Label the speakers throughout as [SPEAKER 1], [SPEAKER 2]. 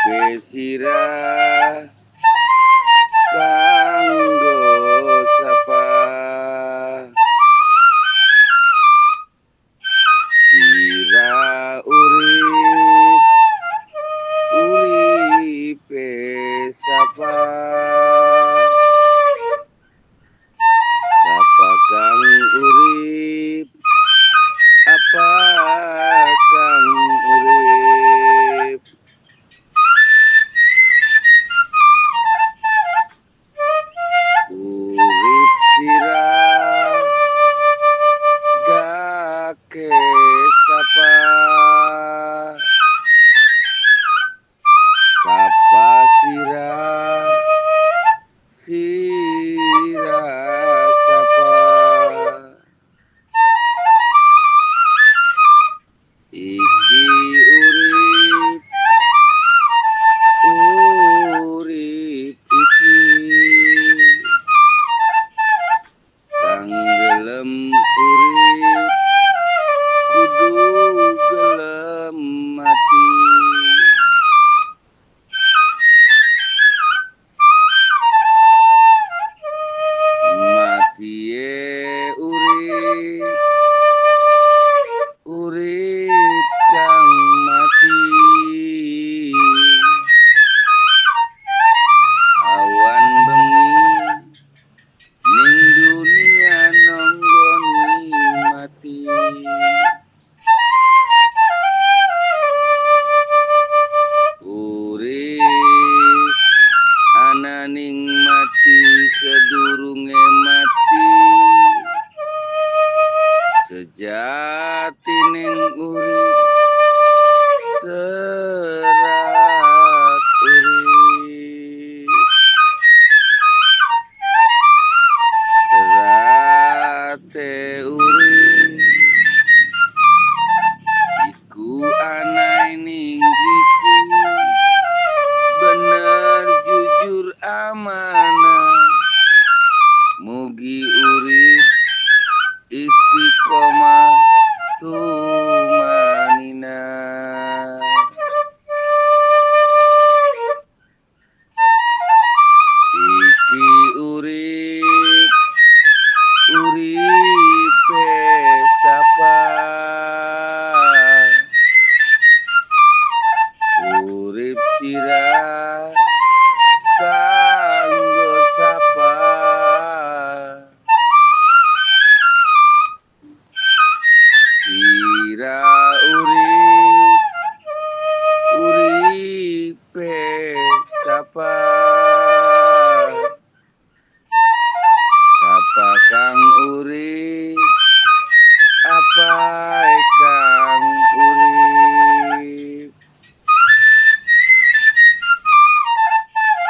[SPEAKER 1] Uripe sira kanggo sapa? Sira urip, uripe sapa? Sapa kang urip, apa kang urip? Urip sira dake sapa? Sapa sira, sira sapa? Iki urip, urip iki, kang gelem urip kudu gelem mati. Matie urip, urip kang mati. Awan bengi ning dunia nonggoni mati. Urip ananing mati sedurunge mati. Sejatining urip serat urip. Serate urip iku ananing isi, bener jujur amanah. Mugi urip istiqomah tumanina. Iki urip, uripe sapa? Urip sira kanggo sapa? Sira urip, uripe sapa? Sapa kang urip, apa kang urip?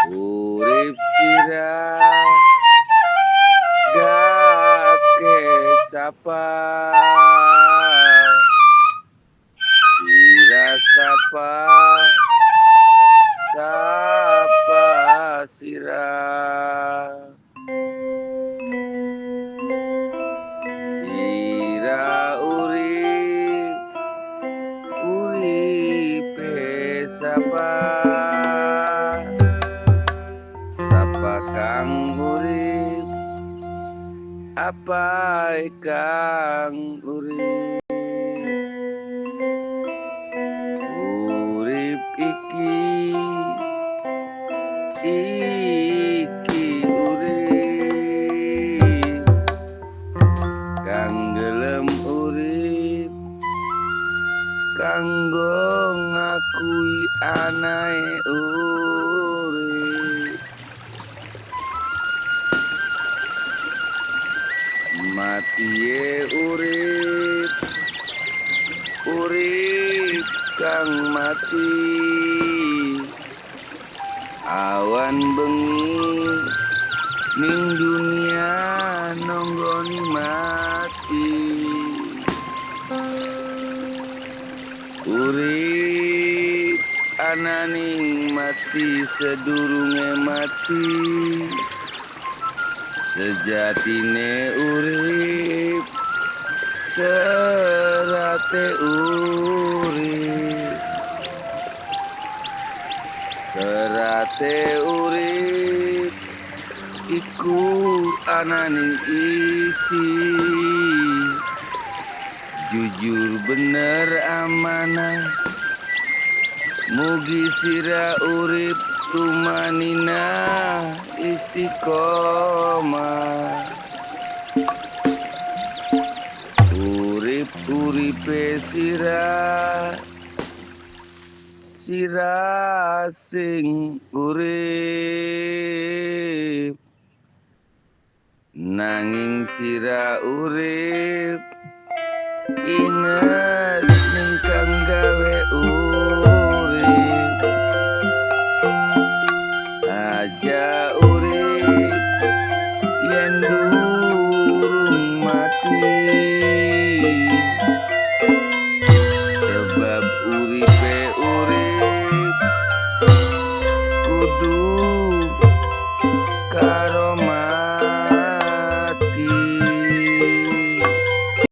[SPEAKER 1] Urip sira dake sapa? Sira sapa, sapa sira? Sira urip, uripe sapa? Sapa kang urip, apa kang urip? Urip iki, iki urip, kang gelem urip kanggo ngakui anae urip. Matie urip, urip kang mati. Awan bengi ning dunia nonggoni mati. Urip ananing mati sedurunge mati. Sejatine urip serate urip. Syarate urip iku ananing isi, jujur bener amanah, mugi sira urip tumanina istiqomah. Urip uripe sira, sira sing urip, nanging sira urip inget ning kang gawe.